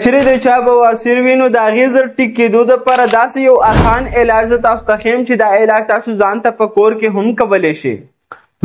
چیرې د چا بواسیر وي نو د هغې زر ټیک کېدو دپاره داسې یو اسان علاج زه تاسو ته ښیم چې دا علاج تاسو ځان ته په کور کې هم کولی شئ.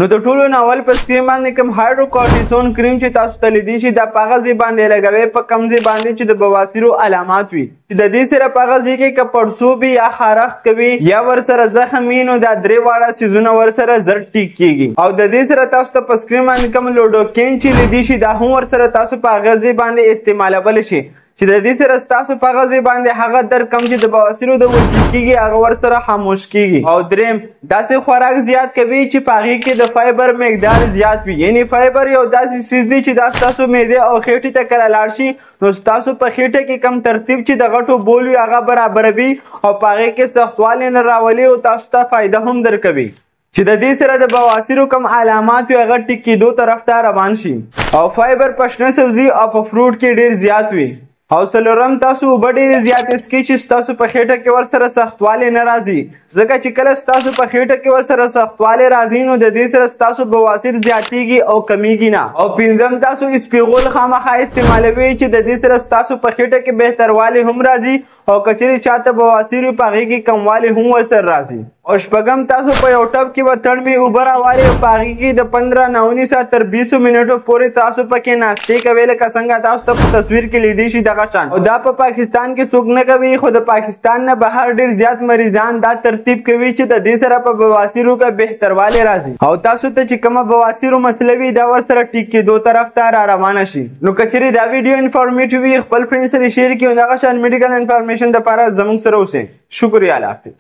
نو د ټولو نه اول په سکرین باندې کوم هایدروکورټیسون کریم چې تاسو ته لیدی شي دا په هغه ځای باندې لګوئ په کوم ځای باندې چې د بواسیرو علامات وي. چې د دې سره په هغه ځای کې که پړسوب وي یا خارښت کوي یا ورسره زخم وي نو دا درې واړه څیزونه ورسره زر ټیک کیږي. او د دې سره تاسو ته په سکرین باندې کوم لوډوکین چې لیدی شي دا هم ورسره تاسو په هغه ځای باندې استعمالولی شئ چې د دې سره ستاسو په هغه ځای باندې هغه درد کوم چې د بواسیرو د وجې کېږي هغه ورسره خاموش کېږي. او دریم داسې خوراک زیات کوي چې په هغې کې د فایبر مقدار زیات وي، یعنی فایبر یو داسې څیز دی چې دا ستاسو معدې او خېټې ته کله لاړ شي نو ستاسو په خېټه کې کم ترتیب چې د غټو بول وي هغه برابروي او په هغې کې سختوالی نه راولي او تاسو ته فایده هم درکوي چې د دې سره د بواسیرو کوم علامات وي هغه ټیک کېدو طرف ته روان شي. او فایبر په شنه سبزي او په فروټ کې ډېر زیات وي. او څلورم تاسو اوبه ډېرې زیاتې څښئ چې ستاسو په خېټه کې ورسره سختوالی نه راځي، ځکه چې کله ستاسو په خېټه کې ورسره سختوالی راځي نو د دې سره ستاسو بواسیر زیاتیږي او کمیږي نه. او پنځم تاسو اسپیغول خامخا استعمالوئ چې د دې سره ستاسو په خېټه کې بهتروالی هم راځي او که چېرې چاته بواسیر وي په هغې کې کموالی هم ورسره راځي. او شپږم تاسو په یو ټب کې به تړمې اوبه راوالئ او په هغې کې د 15 نه 19 تر 20 منټو پورې تاسو پکې ناستې کوئ لکه څنګه تاسو ته په تصویر کې لیدی شي دغه شان. او دا په پاکستان کې څوک نه کوي خو د پاکستان نه بهر ډېر زیات مریضان دا ترتیب کوي چې د دې سره په بواسیرو کې بهتروالی راځي او تاسو ته چې کومه بواسیرو مسله وي دا ورسره ټیک کېدو طرف ته را روانه شي. نو که چېرې دا ویډیو انفارمیټیو وي خپل فرینډ سره شیر کړئ او دغه شان میډیکل انفارمیشن دپاره زموږ سره اوسئ. شکریه، الله حافظ.